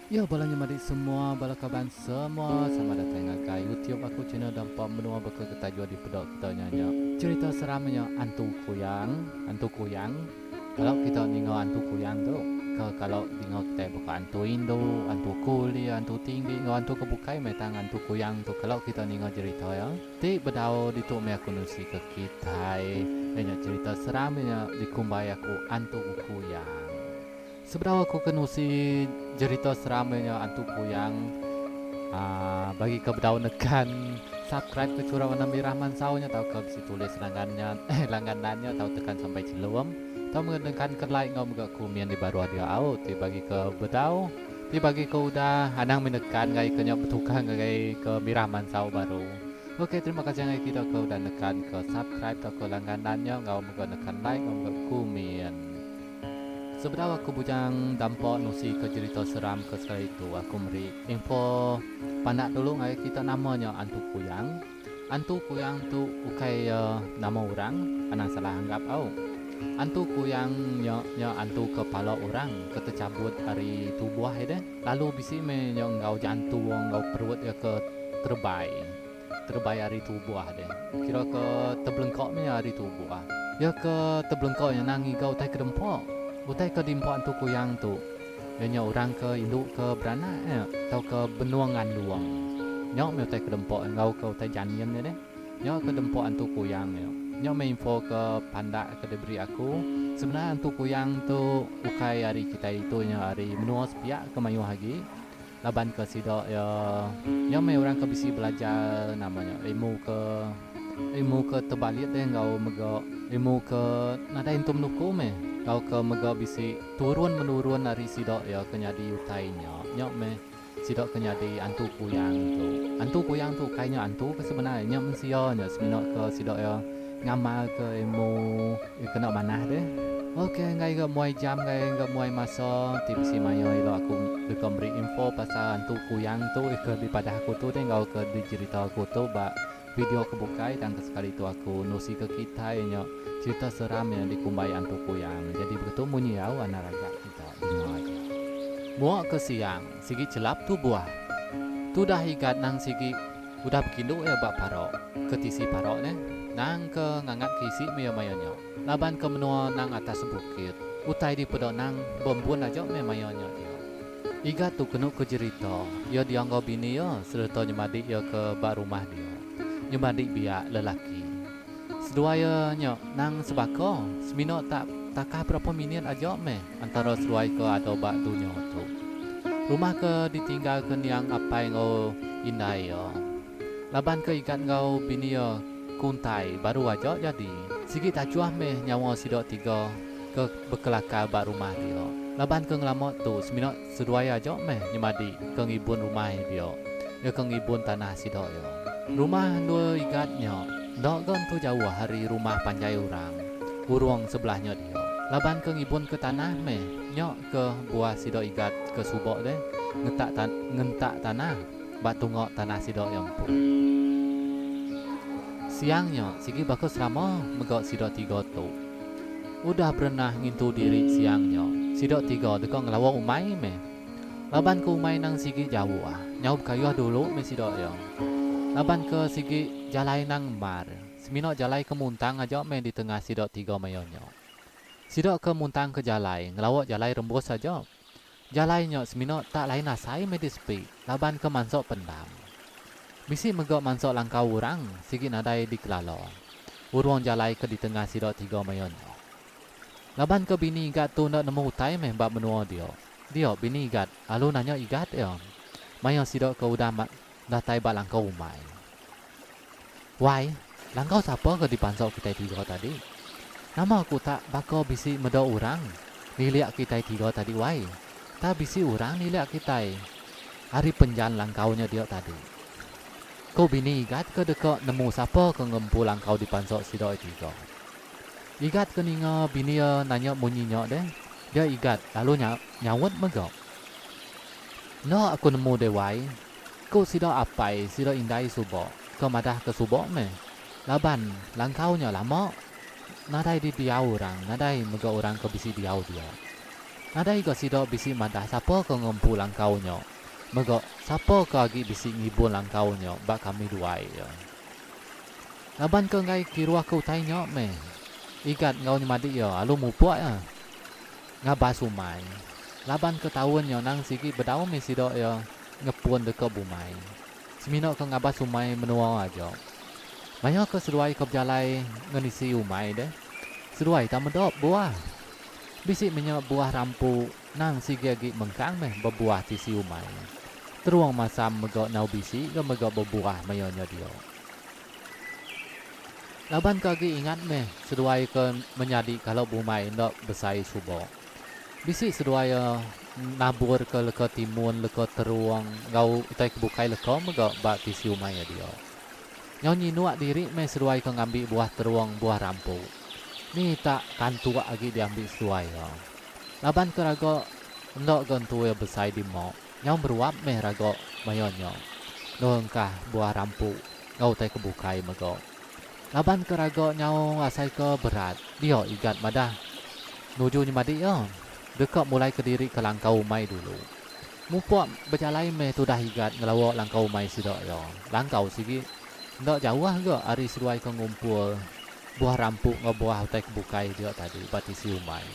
Ya bala nyemadi semua bala kaban semua sama datai ngagai youtube aku channel dampa menua baka ke tajuh dipeda kita nya nya cerita seram nya antu kuyang antu kuyang kalau kita ninga antu kuyang tu ke kalau dinga kitai baka antu indu antu kuli antu tinggi enggau antu ke bukai meh tang antu kuyang tu kalau kita ninga jerita iya ti bedau ditu meh aku nusi ke kitai iya nya cerita seram nya dikumbai aku antu kuyang. Sebedau aku ke nusi jerita seram iya nya antu kuyang aaa bagi ke bedau nekan subscribe ke chura warna mirah mansau nya tauka bisi tulis langgan nya langganan nya tau tekan sampai chelum tau mega nekan ke like enggau mega komen di baruh dia au ti bagi ke bedau ti bagi ke udah anang meh nekan ngagai ke nya betukar ngagai ke mirah mansau baru. Ok terima kasih ngagai kita ke udah nekan ke subscribe tauka langganan nya enggau mega nekan like enggau mega komen. Sebedau aku bujang dampa nusi ke jerita seram ke sekali tu aku meri info pandak dulu ngagai kita nama nya Antu Kuyang. Antu Kuyang tu ukai iya nama orang anang salah anggap au. Antu Kuyang nya nya antu ke pala orang ke techabut ari tubuh iya deh lalu bisi meh nya enggau jantung enggau perut iya ke terebai. Terebai ari tubuh deh. Kira ke tebelengka meh iya ari tubuh. Iya ke tebelengka nya nang ngiga utai ke dempa. Utai ke diempa entu kuyang tu iya nya orang ke indu ke beranak nya tauka benung ngandung. Nya meh utai ke dempa enggau ke utai janin nya deh. Nya ke dempa antu kuyang nya. Nya meh info ke pandak ke diberi aku. Sebenar antu kuyang tu ukai ari kitai ditu nya ari menua sepiak ke mayuh agi. Laban ke sida iya nya meh orang ke bisi belajar nama nya ilmu ke ilmu ke tebalit deh enggau mega ilmu ke nadai entu menuku meh tauka mega bisi turun menurun ari sida iya ke nyadi utai nya. Nya meh sida ke nyadi antu kuyang tu. Antu kuyang tu ukai nya antu ke sebenar nya mensia nya semina ke sida iya Ngamal ke ilmu kena manah deh. Ok enggai ga muai jam enggai ga muai masa ti bisi maya ila aku deka meri info pasal antu kuyang tu ke dipadah aku tu deh enggau ke dijerita aku tu ba video ke bukai tang ke sekali tu aku nusi ke kitai nya cerita seram nya dikumbai antu kuyang jadi begitu munyi au anak ragak kita dinga aja. Mua ke siang sigi chelap tubuh tudah igat nang sigi. Udah bekindu iya ba parok, ke tisi parok neh, nang ke ngangat ke isi meh iya maya nya. Laban ke menua nang atas bukit, utai dipeda nang beembun aja meh maya nya dia. Igat tu kenu ke jerita, iya diau enggau bini iya sereta nyemadi iya ke ba rumah dia. Nyemadi biak lelaki. Seduai iya nya nang sebaka, semina tak takah berapa minit aja meh antara seduai ke ada ba dunya tu. Rumah ke ditinggalka niang apai enggau indai iya. Laban ke Igat enggau bini iya Kuntai baru aja jadi, sigi tajuh meh nyawa sida tiga ke bekelakar ba rumah dia. Laban ke ngelama tu semina seduai aja meh nyemadi ke ngibun rumah dia, iya ke ngibun tanah sida iya. Rumah endur Igat nya enda ga entu jauh ari rumah panjai orang urung sebelah nya dia. Laban ke ngibun ke tanah meh nya ke buah sida Igat ke suba deh ngetak ngentak tanah ba tunga tanah sida iya empu. Siang nya sigi baka selama mega sida tiga tu. Udah berenah ngintu diri siang nya, sida tiga deka ngelawa umai meh. Laban ke umai nang sigi jauh, nyau bekayuh dulu meh sida iya. Laban ke sigi jalai nang mar, semina jalai ke muntang aja meh ditengah sida tiga maya nya. Sida ke muntang ke jalai, ngelawa jalai rembus aja. Jalai nya semina tak lain asai meh disepi laban ke mansa pendam. Bisi mega mansa langkau orang sigi nadai dikelala. Urung jalai ke ditengah sida tiga maya nya. Laban ke bini Igat tu enda nemu utai meh ba menua dia. Dia bini Igat lalu nanya Igat iya maya sida ke udah datai ba langkau umai. Wai, langkau sapa ke dipansa kitai tiga tadi? Nama aku tak baka bisi meda orang nilik kitai tiga tadi wai? Tak bisi orang nilik kitai ari penjan langkau nya dia tadi. Ku bini Igat ke deka nemu sapa ke ngempu langkau dipansa sida tiga. Igat ke ninga bini iya nanya munyi nya deh, dia Igat lalu nyaut mega. Enda aku nemu deh wai. Ku sida apai sida indai suba ke madah ke suba meh laban langkau nya lama nadai di diau orang nadai mega orang ke bisi diau dia. Nadai ga sida bisi madah sapa ke ngempu langkau nya mega sapa ke agi bisi ngibun langkau nya ba kami duai iya. Laban ke enggai kiruh ke utai nya meh Igat enggau nyemadi iya alu mupuk iya ngabas umai. Laban ke taun nya nang sigi bedau meh sida iya ngepun deka bumai. Semina ke ngabas umai menua aja. Maya ke seduai ke bejalai ngenisi umai deh seduai tau meda buah. Bisi menya buah rampu nang sigi agi mengkang meh bebuah tisi umai. Terung masam mega nyau bisi ga mega bebuah maya nya dia. Laban ke agi ingat meh seduai ke menyadi kalau bumai enda besai suba. Bisi seduai iya nabur ke leka timun, leka terung enggau utai ke bukai leka mega ba tisi umai iya dia. Nyau nyinuk diri meh seduai ke ngambi buah terung buah rampu. Ni tak kantuk agi diambi seduai iya. Laban ke raga enda ga entu iya besai di mok, nyau meruap meh raga maya nya. Endur engkah buah rampu enggau utai ke bukai mega. Laban ke raga nyau asai ke berat, dia Igat madah nuju nyemadi iya deka mulai kediri ke langkau umai dulu. Mupuk bejalai meh tudah Igat ngelawa langkau umai sida iya. Langkau sigi enda jauh ga ari seduai ke ngumpul. Buah rampu enggau buah utai ke bukai dia tadi ba tisi umai.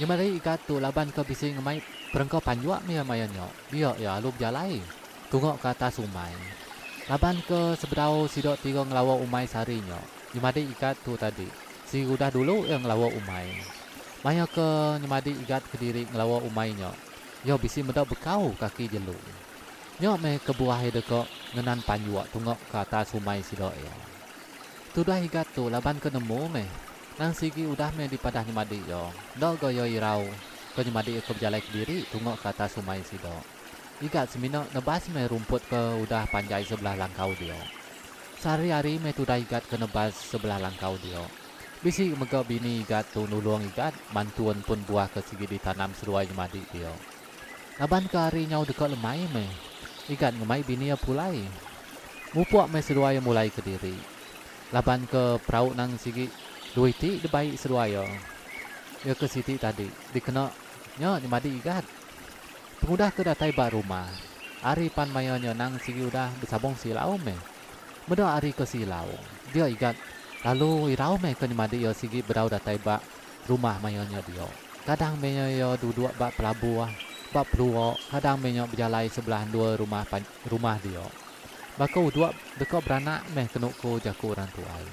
Nyemeri Igat tu laban ke bisi ngemai perengka panjuk mih maya nya. Dia iya alu bejalai tunga ke atas umai. Laban ke sebedau sida tiga ngelawa umai sehari nya, nyemadi Igat tu tadi sigi udah dulu iya ngelawa umai. Maya ke nyemadi Igat kediri ngelawa umai nya, iya bisi meda bekau kaki jelu. Nya meh kebuah iya deka ngenan panjuk tunga ke atas umai sida iya. Tudah Igat tu laban ke nemu meh. Nang sigi udah meh dipadah nyemadi iya. Enda ga iya irau ke nyemadi iya ke bejalai kediri tunga ke atas umai sida. Igat semina nebas meh rumput ke udah panjai sebelah langkau dia. Sehari-hari meh tudah Igat ke nebas sebelah langkau dia. Bisi mega bini Igat tu nulung Igat mantun pun buah ke sigi ditanam seduai nyemadi dia. Laban ke hari nyau deka lemai meh Igat ngemai bini iya pulai. Mupuk meh seduai iya mulai kediri. Laban ke perau nang sigi dua iti dibai seduai iya. Iya ke siti tadi dikena nya nyemadi Igat. Pengudah ke datai ba rumah, hari pan maya nya nang sigi udah besabung silau meh. Meda hari ke silau, dia Igat lalu irau meh ke nyemadi iya sigi bedau datai ba rumah maya nya dia. Kadang meh nya iya duduk ba pelabuh, ba pelua, kadang meh nya bejalai sebelah endur rumah rumah dia. Baka uduk deka beranak meh kenu ko jaku orang tuai.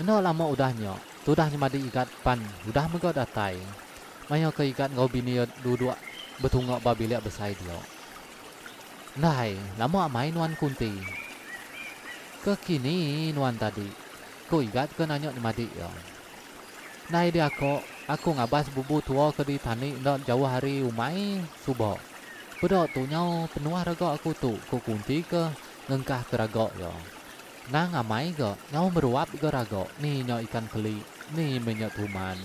Enda lama udah nya, tudah nyemadi Igat pan udah mega datai. Maya ke Igat enggau bini iya duduk betunga ba bilik besai dia. Ndai, lama amai nuan kunti. Ke kini nuan tadi, ku Igat ke nanya nyemadi iya. Ndai diako, aku ngabas bubu tua ke ditani enda jauh ari umai suba. Peda tu nyau penuh raga aku tu, ku Kunti ke ngengkah ke raga iya. Nang amai ga, nyau meruap ga raga, ni nya ikan keli, ni meh nya tuman.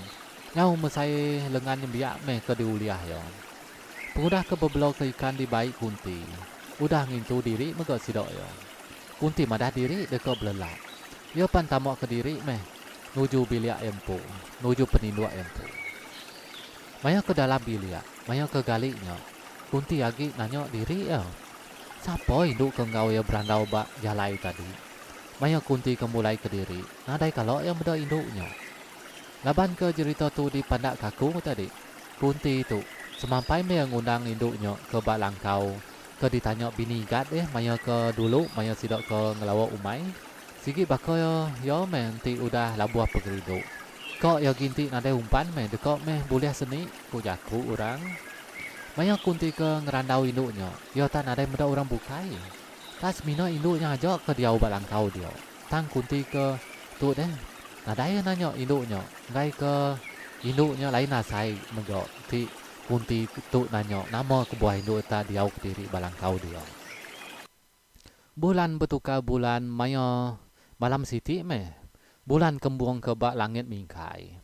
Nyau mesai lengan nyembiak meh ke diulih iya. Pengudah ke bebelo ke ikan dibai Kunti, udah ngintu diri mega sida iya. Kunti madah diri deka belelak. Iya pan tama kediri meh. Nuju bilik iya empu, nuju peninduk iya empu. Maya ke dalam bilik, maya ke gali nya, Kunti agi nanya diri iya. Sapa indu ke enggau iya berandau ba jalai tadi? Maya Kunti ke mulai kediri, nadai kala iya meda indu nya. Laban ke jerita tu dipandak ke aku tadi, Kunti tu semampai meh iya ngundang indu nya ke ba langkau ke ditanya bini Igat deh maya ke dulu maya sida ke ngelawa umai. Sigi baka iya iya meh enti udah labuh pengerindu. Ka iya ginti nadai umpan meh deka meh bulih seni, ku jaku orang. Maya ku enti ke ngerandau indu nya, iya tak nadai meda orang bukai. Tak semina indu nya aja ke diau ba langkau dia. Tang ku enti ke tu deh, nadai iya nanya indu nya enggai ke indu nya lain asai mega ti ku enti tu nanya nama kebuah indu tak diau kediri ba langkau dia. Bulan betukar bulan maya malam siti meh bulan kembung ke ba langit mingkai.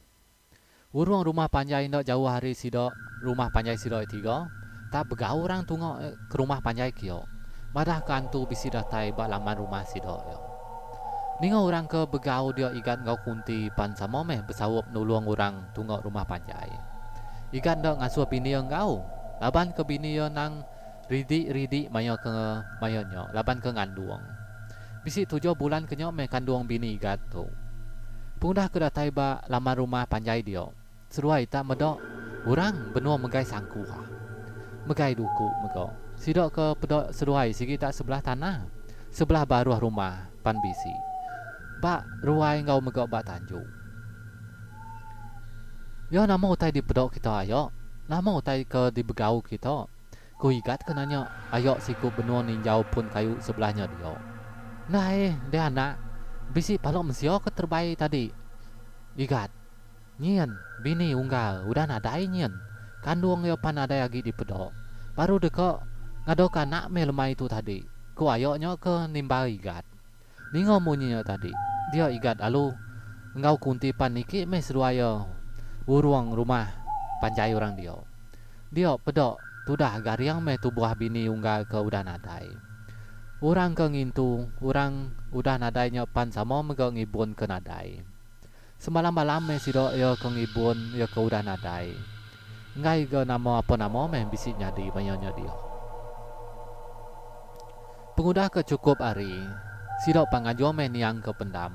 Urung rumah panjai enda jauh ari sida rumah panjai sida tiga tak begau orang tunga ke rumah panjai kio madah ke antu bisi datai ba laman rumah sida iya. Ninga orang ke begau dia Igat enggau Kunti pan sama meh besaup nulung orang tunga rumah panjai. Igat enda ngasuh bini iya enggau laban ke bini iya nang ridi-ridi maya ke maya nya laban ke ngandung. Bisi tujuh bulan ke nya meh kandung bini Igat tu. Pengudah ke datai ba laman rumah panjai dia, seduai tak meda orang benung megai sangkuh. Megai duku mega. Sida ke peda seduai sigi tak sebelah tanah, sebelah baruh rumah pan bisi. Ba ruai enggau mega ba tanju. Ya nama utai dipeda kita ayo? Nama utai ke dibegau kita? Ku Igat ke nanya ayo siku benung ninjau pun kayu sebelah nya dia. Ndai deh anak, bisi pala mensia ke terebai tadi. Igat, nyin bini unggal udah nadai nyin. Kandung iya pan nadai agi dipeda. Baru deka ngadaka anak meh lemai tu tadi, ku ayo nya ke nimbal Igat. Ninga munyi nya tadi, dia Igat lalu enggau Kunti pan niki meh seduai iya urung rumah panjai orang dia. Dia peda tudah garing meh tubuh bini unggal ke udah nadai. Orang ke ngintu orang udah nadai nya pan sama mega ngibun ke nadai. Semalam-malam meh sida iya ke ngibun iya ke udah nadai. Enggai ga nama apa nama meh bisi nyadi maya nya dia. Pengudah ke chukup hari, sida pan nganjung meh niang ke pendam.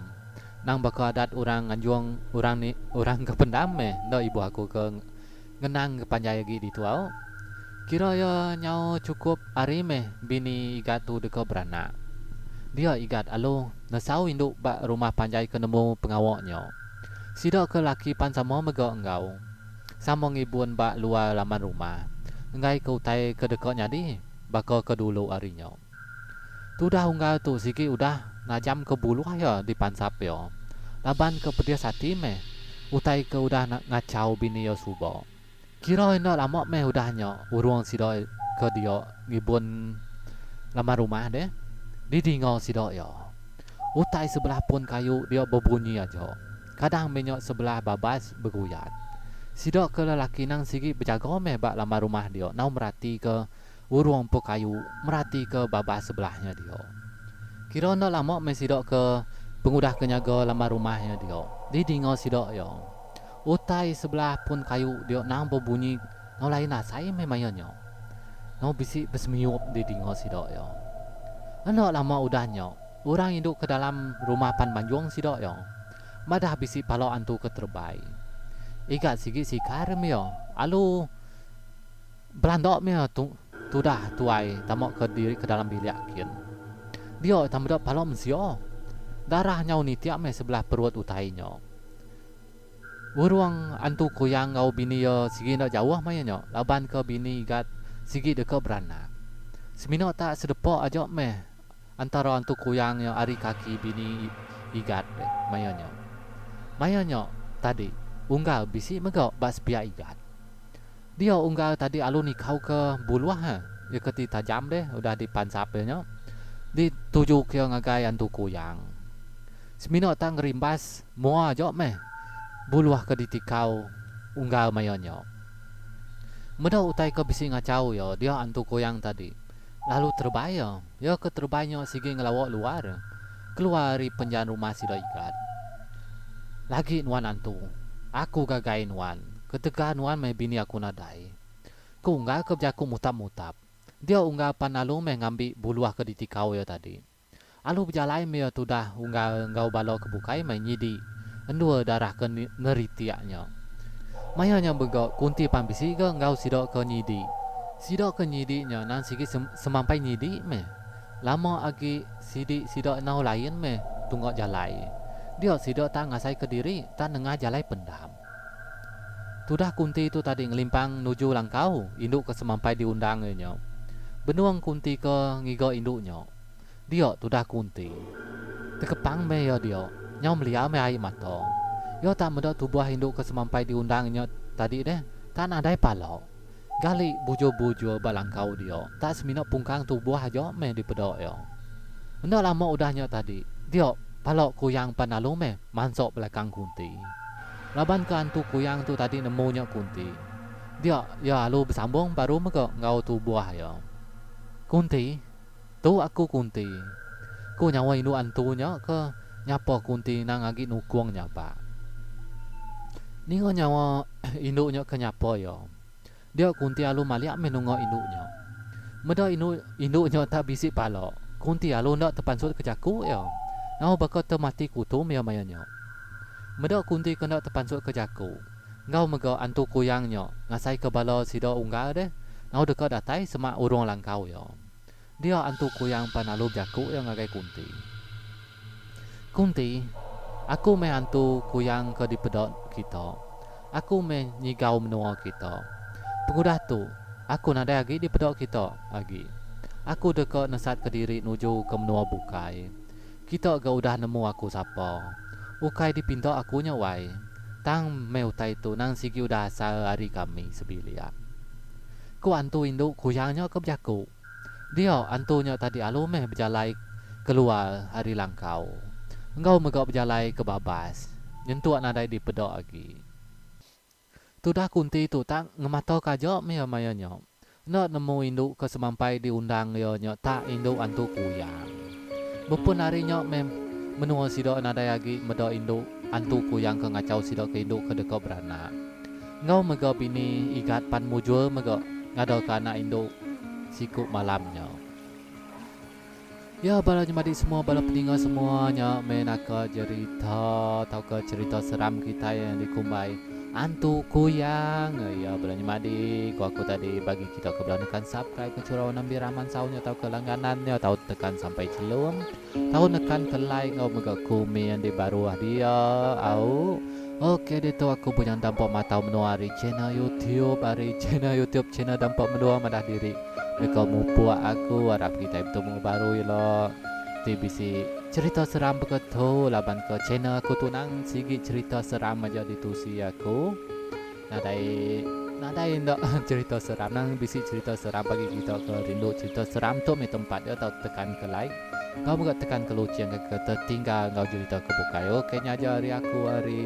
Nang baka adat orang nganjung orang ni orang ke pendam meh enda ibuh aku ke ngenang ke panjai agi ditu au. Kira iya nyau chukup hari meh bini Igat tu deka beranak. Dia Igat alu nesau indu ba rumah panjai ke nemu pengawa nya. Sida ke laki pan sama mega enggau. Sama ngibun ba luar laman rumah enggai ke utai ke deka nyadi baka ke dulu ari nya. Tudah unggal tu sigi udah najam ke buluh iya dipansap iya laban ke pedis ati meh utai ke udah ngachau bini iya suba. Kira enda lama meh udah nya urung sida ke dia ngibun laman rumah deh didinga sida iya. Utai sebelah pun kayu dia bebunyi aja. Kadang meh nya sebelah babas beguyat. Sida ke lelaki nang sigi bejaga meh ba laman rumah dia nau merati ke urung pun kayu merati ke babas sebelah nya dia. Kira enda lama meh sida ke pengudah ke nyaga laman rumah nya dia didinga sida iya. Utai sebelah pun kayu dia nang bebunyi enggau lain asai meh maya nya. Enggau bisi besemiup didinga sida iya. Enda lama udah nya, orang indu ke dalam rumah pan manjung sida iya. Madah bisi pala antu ke terebai. Igat sigi sikar meh iya alu belanda meh iya tudah tuai tama ke diri ke dalam bilik kin. Dia tang meda pala mensia. Darah nyau nitik meh sebelah perut utai nya. Burung antu kuyang enggau bini iya sigi enda jauh maya nya laban ke bini Igat sigi deka beranak. Semina tak sedepa aja meh antara antu kuyang nya ari kaki bini Igat maya nya. Maya nya tadi unggal bisi mega ba sepiak Igat. Dia unggal tadi alu nikau ke buluh iya ke ti tajam deh udah dipansap iya nya dituju ke iya ngagai antu kuyang. Semina tak ngerimbas mua aja meh buluh ke ditikau unggal maya nya. Meda utai ke bisi ngachau iya dia antu kuyang tadi lalu terebai iya. Iya ke terebai nya sigi ngelawa luar keluar ari penjan rumah sida Igat. Lagi nuan antu, aku gagai nuan ketegal nuan meh bini aku nadai. Ku unggal ke bejaku mutap-mutap. Dia unggal pan lalu meh ngambi buluh ke ditikau iya tadi. Alu bejalai meh iya tudah unggal enggau bala ke bukai meh nyidi endur darah ke neritik nya. Maya nya mega kunti pan bisi ga enggau sida ke nyidi. Sida ke nyidi nya nang sigi semampai nyidi meh. Lama agi sidi sida enau lain meh tunga jalai. Dia sida tak ngasai ke diri tak nengah jalai pendam. Tudah kunti tu tadi ngelimpang nuju langkau indu ke semampai diundang iya nya. Benung kunti ke ngiga indu nya. Dia tudah kunti. Tekepang meh iya dia, nyau melia meh ai mata. Iya tak meda tubuh indu ke semampai diundang nya tadi deh, tak nadai pala. Gali bujur-bujur ba langkau dia, tak semina pungkang tubuh aja meh dipeda iya. Enda lama udah nya tadi, dia pala kuyang pan lalu meh mansa belakang kunti. Laban ke antu kuyang tu tadi nemu nya kunti, dia iya lalu besambung baru mega enggau tubuh iya. Kunti. Tu aku kunti. Ku nyawa indu antu nya ke nyapa kunti nang agi nukung nya ba. Ninga nyawa indu nya ke nyapa iya. Dia Kunti alu malik meh nunga indu nya. Meda indu indu nya tak bisi pala, Kunti alu enda tepansut ke jaku iya. Nau baka te mati kutum iya maya nya. Meda Kunti ke enda tepansut ke jaku, enggau mega antu kuyang nya ngasai ke bala sida unggal deh nau deka datai semak urung langkau iya. Dia antu kuyang pan alu bejaku iya ngagai Kunti. Kunti, aku meh antu kuyang ke dipeda kita. Aku meh nyigau menua kita. Pengudah tu, aku nadai agi dipeda kita agi. Aku deka nesatka diri nuju ke menua bukai. Kita ga udah nemu aku sapa. Ukai dipinta aku nya wai. Tang meh utai tu nang sigi udah asal ari kami sebilik. Ku antu indu kuyang nya ke bejaku. Dia, antu nya tadi alu meh bejalai keluar ari langkau. Enggau mega bejalai ke babas, nyentuk nadai dipeda agi. Tudah kunti tu tak ngemataka aja meh iya maya nya. Enda nemu indu ke semampai diundang iya nya tak indu antu kuyang. Bepun ari nya meh menua sida nadai agi meda indu antu kuyang ke ngachau sida ke indu ke deka beranak. Enggau mega bini Igat pan mujur mega ngadaka anak indu siku malam nya. Ya bala nyemadi semua bala peninga semua nya meh naka jerita tauka cherita seram kitai yang dikumbai Antu Kuyang. Ya bala nyemadi ku aku tadi bagi kita ke bela nekan subscribe ke chura warna mirah mansau nya tauka langganan nya tau tekan sampai chelum. Tau nekan ke like enggau mega komen di baruh dia au. Ok ditu aku Bujang Dampa Matau Menua ari channel YouTube ari channel YouTube channel Dampa Menua madah diri deka mupuk aku arap kitai betemu baru ila ti bisi cerita seram baka tu laban ke channel aku tu nang sigi cerita seram aja ditusi aku nadai nadai enda cerita seram nang bisi cerita seram bagi kita ke rindu cerita seram tu meh tempat dia tau tekan ke like. Enggau mega tekan ke luching ke tetinggal enggau jerita ke bukai. Ok nya aja ari aku ari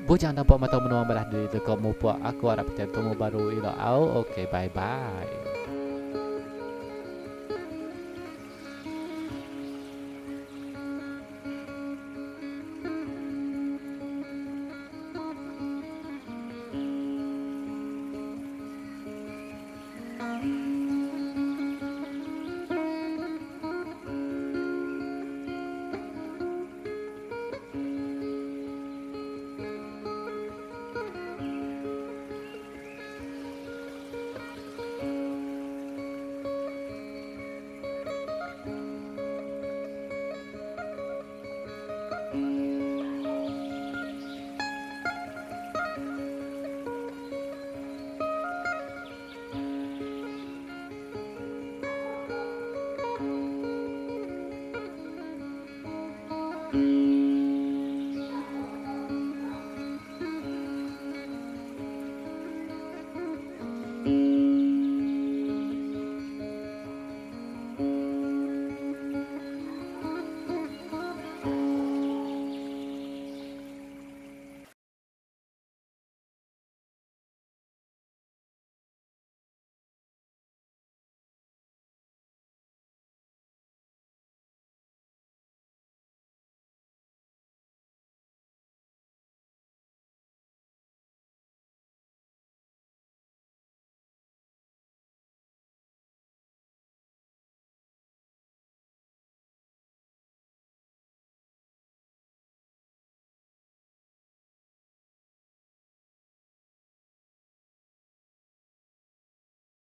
Bujang Dampa Matau Menua madah diri deka mupuk aku arap kitai betemu baru ila au ok bye bye.